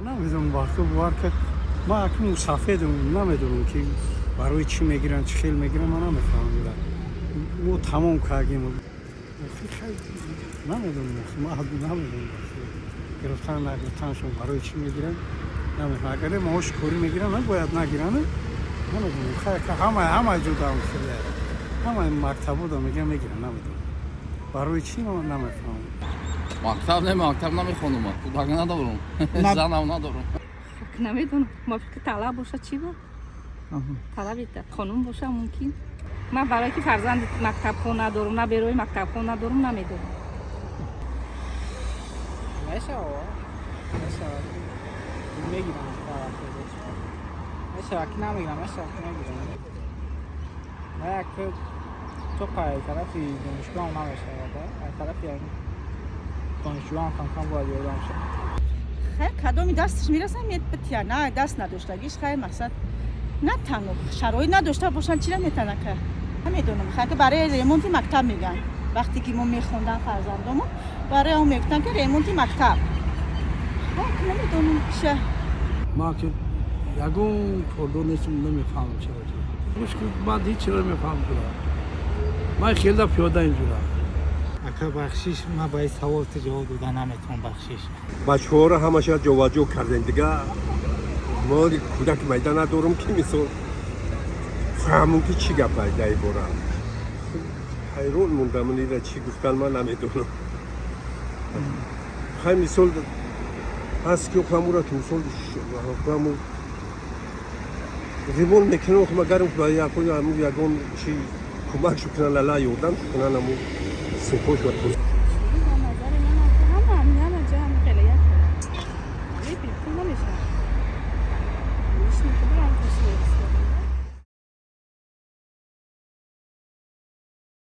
Намедонам, вақто бовар кард, ман акну мусафедам, намедонам, ки барои чӣ мегиранд, чӣ хел мегиранд, ман намефаҳмам. Мо тамом кардем. Намедонам, ман намедонам, гирифтан нагирифтаншон, барои чӣ мегиранд, намефаҳмам. Агар маоши корӣ мегиранд, набояд нагиранд. Намедонам, ҳама ҷо дам хеле, ҳамаи мактабода мегиранд, мегиранд, намедонам барои чӣ, ман намефаҳмам. Мактаб не, мактаб намехонам, ман кӯдак надорам, занам надорам. Намедонам, мувофиқи талаб боша, чӣ ба талаби қонун боша, мумкин. Ман барое ки фарзанди мактабхон надорам, на берои мактабхон надорам, намедонам. Мешава, мешава, мегирам. Мешава ки намегирам, мешава ки мегирам. Ма як то қай тарафи донишгоҳам намешавад, ай тарафи донишҷӯам камкам бояд ёрдам шавад. Хай, кадоми дасташ мераса, метия, на даст надоштагиш. Хай, мақсад, на танҳо шароит надошта бошанд, чира метанака, намедонам. Хай, ки барои ремонти мактаб мегӯянд. Вақте ки мо мехондан фарзандомо, барои он мегуфтанд, ки ремонти мактаб. Намедонам ча. Ман ки ягон кордор нестам, намефаҳмам чаро. Мушкил, ман ҳеҷ чиро намефаҳмам кура. Ман хелда пиёда инҷура. Ака, бахшиш, ман ба ин савол ту ҷавоб дода наметавонам, бахшиш. Бачаҳоро ҳамаша ҷоваҷо кардем. Дига мо кӯдаки майда надорум, ки мисол фаҳмум, ки чӣ гап дар ин бора. Ҳайрон мондам, ира чӣ гуфтан, ман намедонам. Хай, мисол ҳаст, ки ҳамура ки мисол ҳаму ремонт мекунам, магарм ягон чи кӯмак шукунан, ала ёрдам шукунан, ҳаму синфош ва Назари ман, ҳама ҷо ҳам хеле як бепул намешавад.